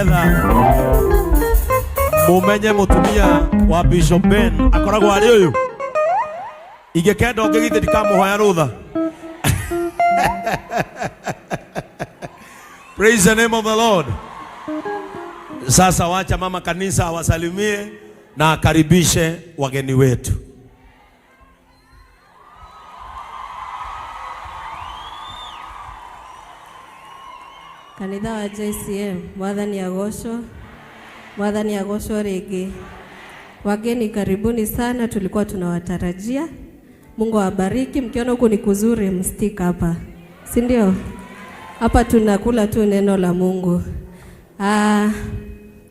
Nigetha mumenye mutumia wa Bishop Ben akoragwo ari uyu. Ingĩkenda ũngĩ githĩ ndikamuhoya rũtha. Praise the name of the Lord. Sasa wacha mama kanisa awasalimie na akaribishe wageni wetu. Kanitha wa JCM, Mwathani agocwo, Mwathani agocwo rĩngĩ. Wageni karibuni sana, tulikuwa tunawatarajia. Mungu awabariki. Mkiona huku ni kuzuri, mstick hapa, si ndio? Hapa tunakula tu neno la Mungu. Ah,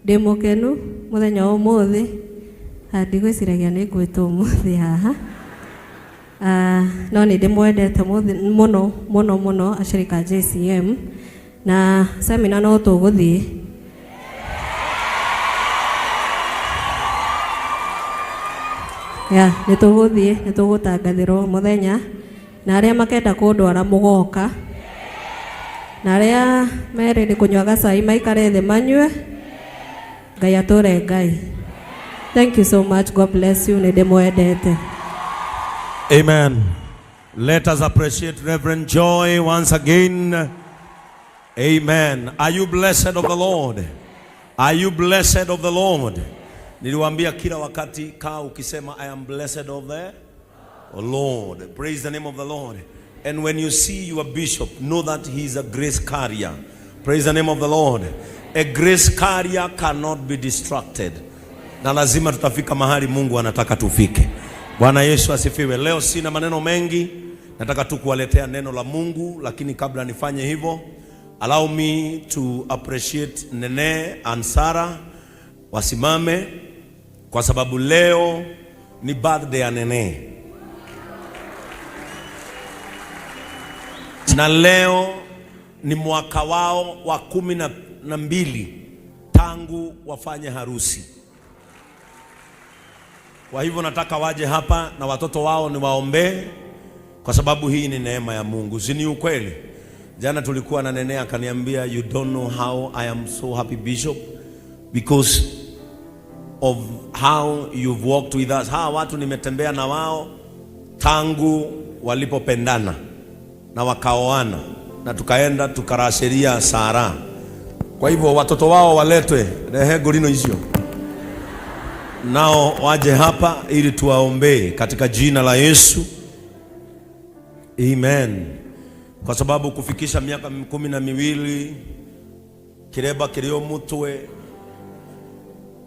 ndĩ mũkenu mũthenya wa ũmũthĩ. Ah, ndigwĩciragia nĩ ngwĩtwo ũmũthĩ haha. Ah, no nĩ ndĩmwendete mũno mũno mũno ashirika a JCM na semina no tũgũthiĩ. Ya, nĩ tũgũthiĩ, nĩ tũgũtangathĩrwo mũthenya na arĩa makenda kũndwara mũgoka na arĩa merĩ nĩ kũnyua gacai maikare thĩ manyue. Ngai atũre Ngai. Thank you so much. God bless you. Nĩ ndĩmwendete. Amen. Let us appreciate Reverend Joy once again. Amen. Are you blessed of the Lord? Are you blessed of the Lord? Niliwaambia kila wakati kaa ukisema I am blessed of the Lord. Praise the name of the Lord. And when you see your bishop, know that he is a grace carrier. Praise the name of the Lord. A grace carrier cannot be distracted. Na lazima tutafika mahali Mungu anataka tufike. Bwana Yesu asifiwe. Leo sina maneno mengi, nataka tu kuwaletea neno la Mungu, lakini kabla nifanye hivyo, allow me to appreciate Nene and Sarah wasimame, kwa sababu leo ni birthday ya Nene na leo ni mwaka wao wa 12 tangu wafanye harusi. Kwa hivyo nataka waje hapa na watoto wao niwaombee, kwa sababu hii ni neema ya Mungu, si ni ukweli? Jana tulikuwa na Nene akaniambia, you don't know how I am so happy Bishop because of how you've walked with us. Hawa watu nimetembea na wao tangu walipopendana na wakaoana na tukaenda tukarashiria Sara. Kwa hivyo watoto wao waletwe rehe ngorino icio nao waje hapa ili tuwaombee katika jina la Yesu. Amen. Kwa sababu kufikisha miaka 12 kireba kirio mutwe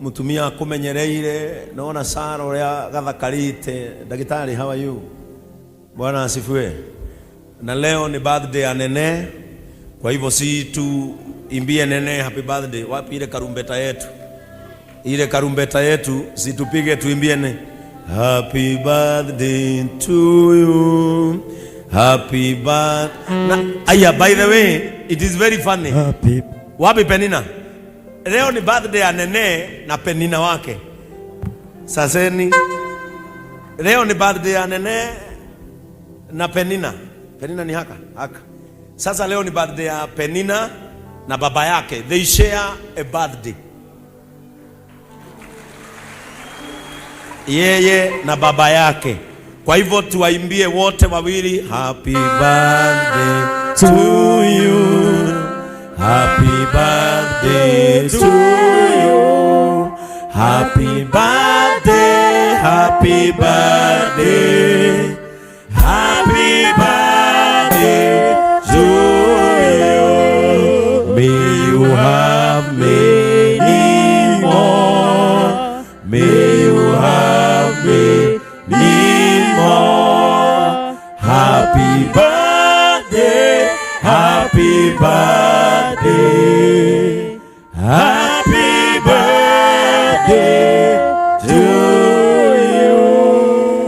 mutumia akumenyereire naona Sara uria gathakarite. Daktari, how are you? Bwana asifiwe. Na leo ni birthday ya Nene, kwa hivyo si tu imbie Nene happy birthday. Wapi ile karumbeta yetu? Ile karumbeta yetu situpige tuimbie ne happy birthday to you, happy birthday. Na, aya, by the way, it is very funny. Happy. Wapi Penina? Leo ni birthday ya Nene na Penina wake. Saseni. Leo ni birthday ya Nene na Penina. Penina ni haka, haka. Sasa leo ni birthday ya Penina na baba yake. They share a birthday. Yeye na baba yake. Kwa hivyo tuwaimbie wote wawili happy birthday to you. Happy birthday to you. Happy birthday, happy birthday. Happy birthday to you. May you have many more. May you have many more. Happy birthday, happy birthday, happy birthday to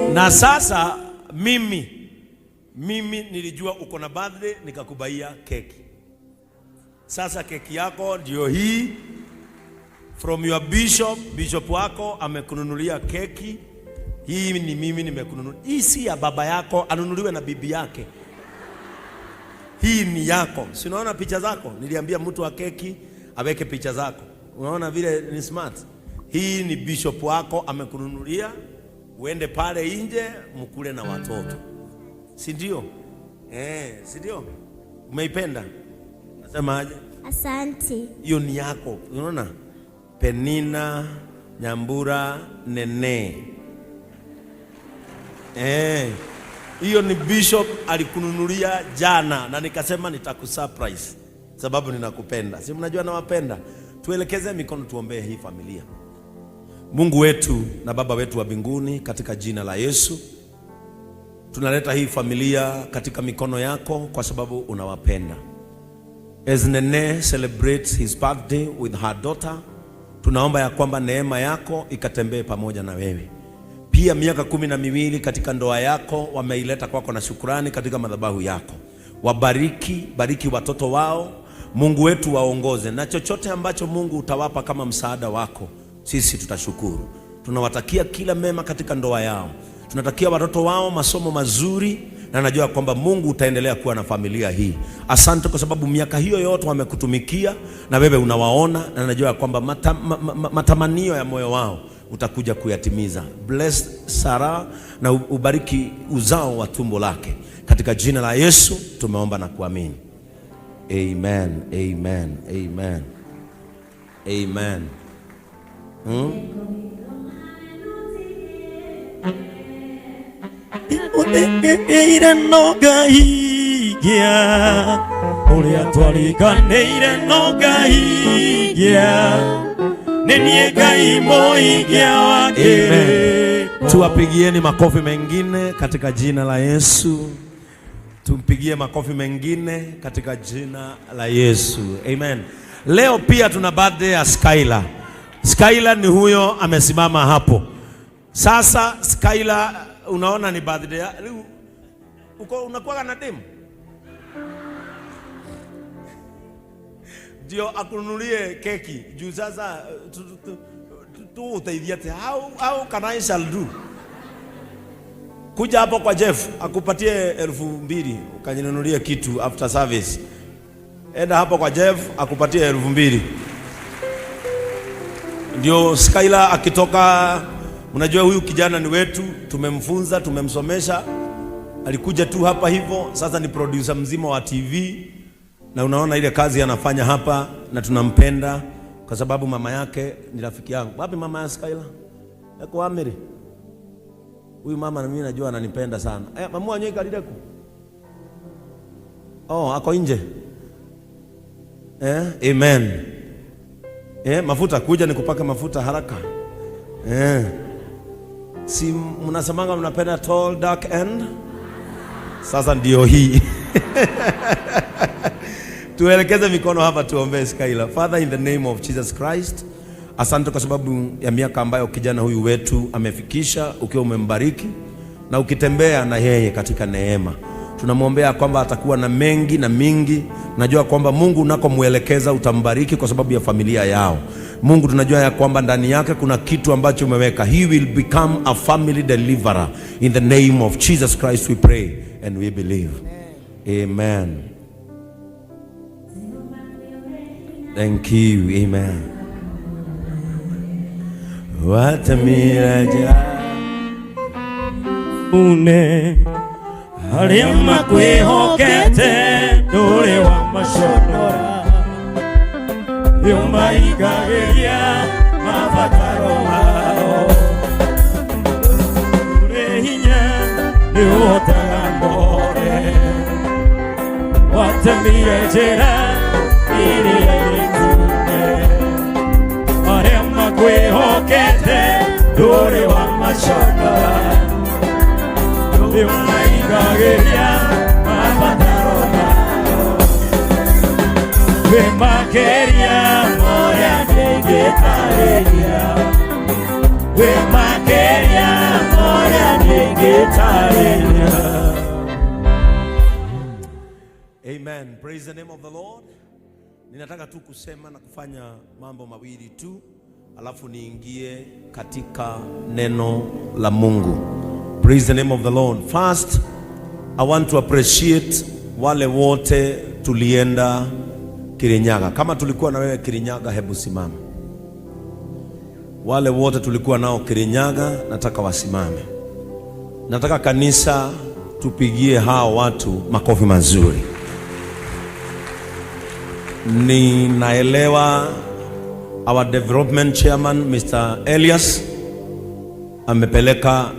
you. Na sasa mimi nilijua uko na birthday nikakubaia keki. Sasa keki yako ndio hii from your bishop. Bishop wako amekununulia keki hii, ni mimi nimekununulia. Hii si ya baba yako, anunuliwe na bibi yake. Hii ni yako. Si unaona picha zako? Niliambia mtu wa keki Aweke picha zako. Unaona vile ni smart. Hii ni bishop wako amekununulia, uende pale nje mkule na watoto, si ndio? Eh, si ndio? Umeipenda? Nasema aje? Asante. Hiyo ni yako, unaona? Penina Nyambura Nene. Eh, hiyo ni bishop alikununulia jana, na nikasema nitakusurprise sababu ninakupenda. Si mnajua nawapenda? Tuelekeze mikono tuombee hii familia. Mungu wetu na Baba wetu wa mbinguni, katika jina la Yesu tunaleta hii familia katika mikono yako kwa sababu unawapenda. As Nene celebrates his birthday with her daughter, tunaomba ya kwamba neema yako ikatembee pamoja na wewe. Pia miaka 12 katika ndoa yako wameileta kwako na shukurani katika madhabahu yako. Wabariki, bariki watoto wao. Mungu wetu waongoze, na chochote ambacho Mungu utawapa kama msaada wako, sisi tutashukuru. Tunawatakia kila mema katika ndoa yao, tunatakia watoto wao masomo mazuri, na najua kwamba Mungu utaendelea kuwa na familia hii. Asante kwa sababu miaka hiyo yote wamekutumikia na wewe unawaona, na najua kwamba matamanio ya moyo wao utakuja kuyatimiza. Bless Sarah na ubariki uzao wa tumbo lake. Katika jina la Yesu tumeomba na kuamini. Amen, amen, amen. Amen. Ũthĩkĩire no ngahingia ũrĩa twariganĩire no ngahingia nĩ niĩ Ngai mũhingia wa Amen. Tuwapigieni makofi mengine katika jina la Yesu. Tumpigie makofi mengine katika jina la Yesu. Amen. Leo pia tuna birthday ya Skylar. Skylar ni huyo amesimama hapo. Sasa Skylar, unaona ni birthday ya uko unakuwa na demu? Ndio akununulie keki juu sasa tu uteithie ati how can I shall do? Kuja hapo kwa Jeff akupatie 2000 ukaninunulie kitu after service. Enda hapo kwa Jeff akupatie 2000. Ndio Skylar akitoka, unajua huyu kijana ni wetu, tumemfunza, tumemsomesha. Alikuja tu hapa hivyo, sasa ni producer mzima wa TV. Na unaona ile kazi anafanya hapa, na tunampenda kwa sababu mama yake ni rafiki yangu. Wapi mama ya Skylar? Yako Amiri. Huyu mama na mimi najua ananipenda sana. Mama wanyoe kalideko. Oh, ako nje. Amen. Mafuta kuja nikupake mafuta haraka. Si mnasemanga mnapenda tall, dark and? Sasa ndio hii. Tuelekeze mikono hapa tuombee Skylar. Father, in the name of Jesus Christ, asante kwa sababu ya miaka ambayo kijana huyu wetu amefikisha, ukiwa umembariki na ukitembea na yeye katika neema. Tunamwombea kwamba atakuwa na mengi na mingi. Najua kwamba Mungu unakomwelekeza utambariki kwa sababu ya familia yao. Mungu, tunajua ya kwamba ndani yake kuna kitu ambacho umeweka. He will become a family deliverer. In the name of Jesus Christ we pray and we believe. Amen. Thank you. Amen. Watamiraja Une arĩa makwĩhokete ndũrĩ wa maconora nĩũmaingagĩria mabataro mao ũrĩ hinya nĩũhotaga mothe watemire njĩra iria itume arĩa makwĩhokete ndũrĩ wa maconora nĩũmaingagĩria mabataro mao wĩmakeria moya ndĩngĩtarĩria wĩmakeria moya ndĩngĩtarĩria. Amen. Praise the name of the Lord. Ninataka tu kusema na kufanya mambo mawili tu, alafu niingie katika neno la Mungu. Praise the name of the Lord. First, I want to appreciate wale wote tulienda Kirinyaga. Kama tulikuwa na wewe Kirinyaga, hebu simama. Wale wote tulikuwa nao Kirinyaga, nataka wasimame. Nataka kanisa tupigie hao watu makofi mazuri. Ninaelewa our development chairman Mr. Elias amepeleka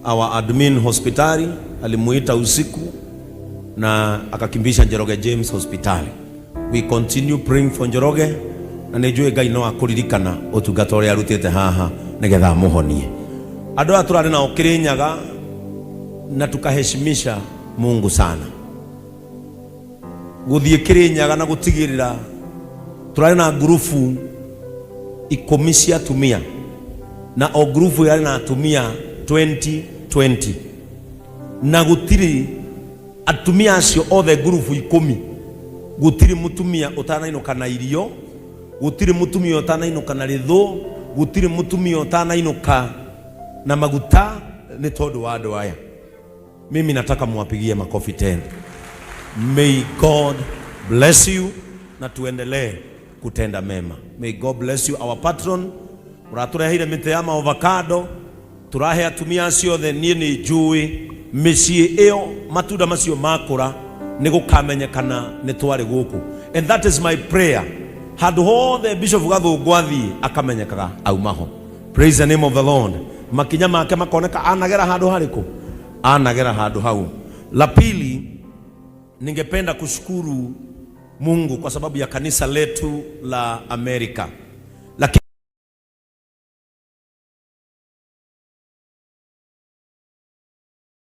our admin hospitali, alimuita usiku na akakimbisha Njoroge James hospitali. We continue praying for Njoroge na nĩnjũĩ Ngai no akũririkana ũtungata ũrĩa arutĩte haha nĩgetha amũhonie. Andũ aya tũrarĩ nao Kirinyaga na tukaheshimisha Mungu sana gũthiĩ Kirinyaga na gũtigĩrĩra tũrarĩ na ngurubu 10 cia atumia na o ngurubu yarĩ na atumia 20 20 na gũtirĩ atumia acio othe ngurubu 10 gũtirĩ mũtumia ũtanainũka na irio, gũtirĩ mũtumia ũtanainũka na rĩthũ, gũtirĩ mũtumia ũtanainũka na maguta nĩ tondũ wa andũ aya. Mimi nataka muwapigie makofi tena. May God bless you na tuendelee kutenda mema. May God bless you our patron. Ũratũreheire mĩtĩ ya maovacado, tũrahe atumia acio othe. Niĩ nĩ njũĩ mĩciĩ ĩyo matunda macio makũra nĩ gũkamenyekana nĩ twarĩ gũkũ, and that is my prayer. Handũ hothe Bishop Gathũngũ athiĩ akamenyekaga aumaho. Praise the name of the Lord. Makinya make makoneka anagera handũ harĩkũ, anagera handũ hau. La pili, ningependa kushukuru Mungu kwa sababu ya kanisa letu la Amerika.